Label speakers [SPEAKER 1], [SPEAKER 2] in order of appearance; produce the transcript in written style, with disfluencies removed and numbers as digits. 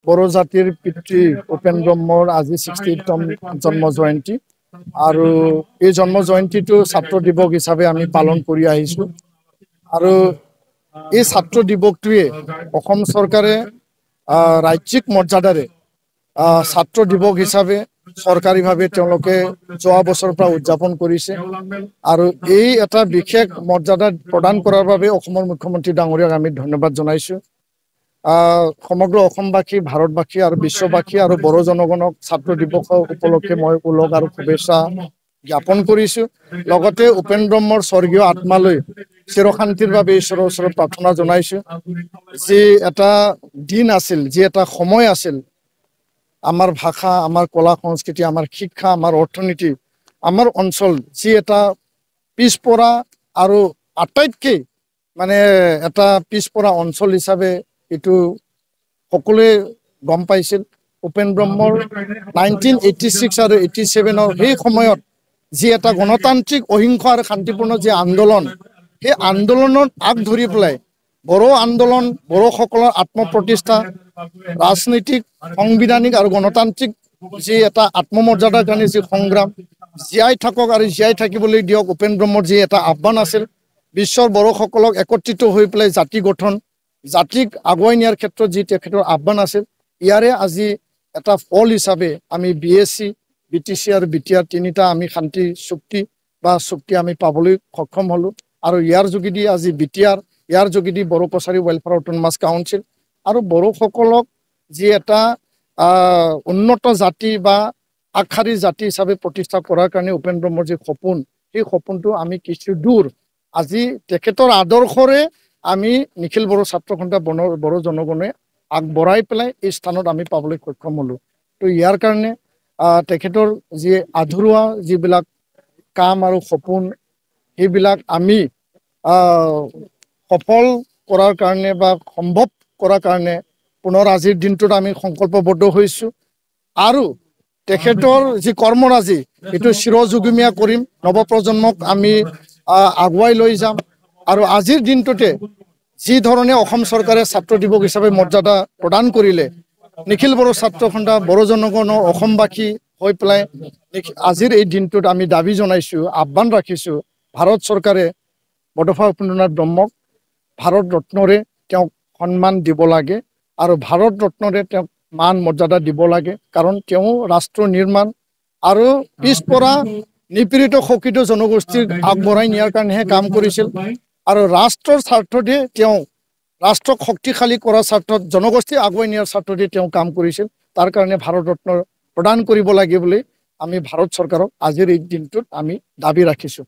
[SPEAKER 1] বড়ো জাতিৰ পিতৃ উপেন ব্ৰহ্মৰ আজি 68তম জন্ম জয়ন্তী আৰু এই জন্ম জয়ন্তীটো ছাত্ৰ দিৱস হিচাপে আমি পালন কৰি আহিছোঁ। আৰু এই ছাত্ৰ দিৱসটোৱে অসম চৰকাৰে ৰাজ্যিক মৰ্যাদাৰে ছাত্ৰ দিৱস হিচাপে চৰকাৰীভাৱে তেওঁলোকে যোৱা বছৰৰ পৰা উদযাপন কৰিছে আৰু এই এটা বিশেষ মৰ্যাদা প্ৰদান কৰাৰ বাবে অসমৰ মুখ্যমন্ত্ৰী ডাঙৰীয়াক আমি ধন্যবাদ জনাইছোঁ। সমগ্ৰ অসমবাসী, ভাৰতবাসী আৰু বিশ্ববাসী আৰু বড়ো জনগণক ছাত্ৰ দিৱসৰ উপলক্ষে মই ওলগ আৰু শুভেচ্ছা জ্ঞাপন কৰিছোঁ। লগতে উপেন ব্ৰহ্মৰ স্বৰ্গীয় আত্মালৈ চিৰশান্তিৰ বাবে ঈশ্বৰৰ ওচৰত প্ৰাৰ্থনা জনাইছোঁ। যি এটা দিন আছিল, যি এটা সময় আছিল, আমাৰ ভাষা, আমাৰ কলা সংস্কৃতি, আমাৰ শিক্ষা, আমাৰ অৰ্থনীতি, আমাৰ অঞ্চল যি এটা পিছপৰা আৰু আটাইতকৈ মানে এটা পিছপৰা অঞ্চল হিচাপে এইটো সকলোৱে গম পাইছিল। উপেন ব্ৰহ্মৰ 1986 আৰু 87ৰ সেই সময়ত যি এটা গণতান্ত্ৰিক অহিংস আৰু শান্তিপূৰ্ণ যি আন্দোলন, সেই আন্দোলনত আগ ধৰি পেলাই বড়ো আন্দোলন, বড়োসকলৰ আত্মপ্ৰতিষ্ঠা, ৰাজনৈতিক, সাংবিধানিক আৰু গণতান্ত্ৰিক যি এটা আত্মমৰ্যাদাৰ কাৰণে যি সংগ্ৰাম, জীয়াই থাকক আৰু জীয়াই থাকিবলৈ দিয়ক উপেন ব্ৰহ্মৰ যি এটা আহ্বান আছিল, বিশ্বৰ বড়োসকলক একত্ৰিত হৈ পেলাই জাতি গঠন, জাতিক আগুৱাই নিয়াৰ ক্ষেত্ৰত যি তেখেতৰ আহ্বান আছিল, ইয়াৰে আজি এটা ফল হিচাপে আমি B S C, B T C আৰু বি টি আৰ তিনিটা আমি শান্তি চুক্তি বা চুক্তি আমি পাবলৈ সক্ষম হ'লোঁ। আৰু ইয়াৰ যোগেদি আজি বি টি আৰ, ইয়াৰ যোগেদি Bodo Kachari welfare autonomous council আৰু বড়োসকলক যি এটা উন্নত জাতি বা আগশাৰীৰ জাতি হিচাপে প্ৰতিষ্ঠা কৰাৰ কাৰণে উপেন ব্ৰহ্মৰ যি সপোন, সেই সপোনটো আমি কিছু দূৰ আজি তেখেতৰ আদৰ্শৰে আমি নিখিল বড়ো ছাত্ৰ সন্থা বড়ো জনগণে আগবঢ়াই পেলাই এই স্থানত আমি পাবলৈ সক্ষম হ'লোঁ। তো ইয়াৰ কাৰণে তেখেতৰ যি আধৰুৱা যিবিলাক কাম আৰু সপোন, সেইবিলাক আমি সফল কৰাৰ কাৰণে বা সম্ভৱ কৰাৰ কাৰণে পুনৰ আজিৰ দিনটোত আমি সংকল্পবদ্ধ হৈছোঁ। আৰু তেখেতৰ যি কৰ্মৰাজি, এইটো চিৰযুগমীয়া কৰিম, নৱপ্ৰজন্মক আমি আগুৱাই লৈ যাম। আৰু আজিৰ দিনটোতে যি ধৰণে অসম চৰকাৰে ছাত্ৰ দিৱস হিচাপে মৰ্যাদা প্ৰদান কৰিলে, নিখিল বড়ো ছাত্ৰ সন্থা, বড়ো জনগণৰ অসমবাসী হৈ পেলাই আজিৰ এই দিনটোত আমি দাবী জনাইছোঁ, আহ্বান ৰাখিছোঁ, ভাৰত চৰকাৰে বডোফা উপেন্দ্ৰনাথ ব্ৰহ্মক ভাৰত ৰত্নৰে তেওঁক সন্মান দিব লাগে আৰু ভাৰত ৰত্নৰে তেওঁক মান মৰ্যাদা দিব লাগে। কাৰণ তেওঁ ৰাষ্ট্ৰ নিৰ্মাণ আৰু পিছপৰা নিপীড়িত শোষিত জনগোষ্ঠীক আগবঢ়াই নিয়াৰ কাৰণেহে কাম কৰিছিল আৰু ৰাষ্ট্ৰৰ স্বাৰ্থতে তেওঁ, ৰাষ্ট্ৰক শক্তিশালী কৰাৰ স্বাৰ্থত, জনগোষ্ঠী আগুৱাই নিয়াৰ স্বাৰ্থতে তেওঁ কাম কৰিছিল। তাৰ কাৰণে ভাৰত ৰত্ন প্ৰদান কৰিব লাগে বুলি আমি ভাৰত চৰকাৰক আজিৰ এই দিনটোত আমি দাবী ৰাখিছোঁ।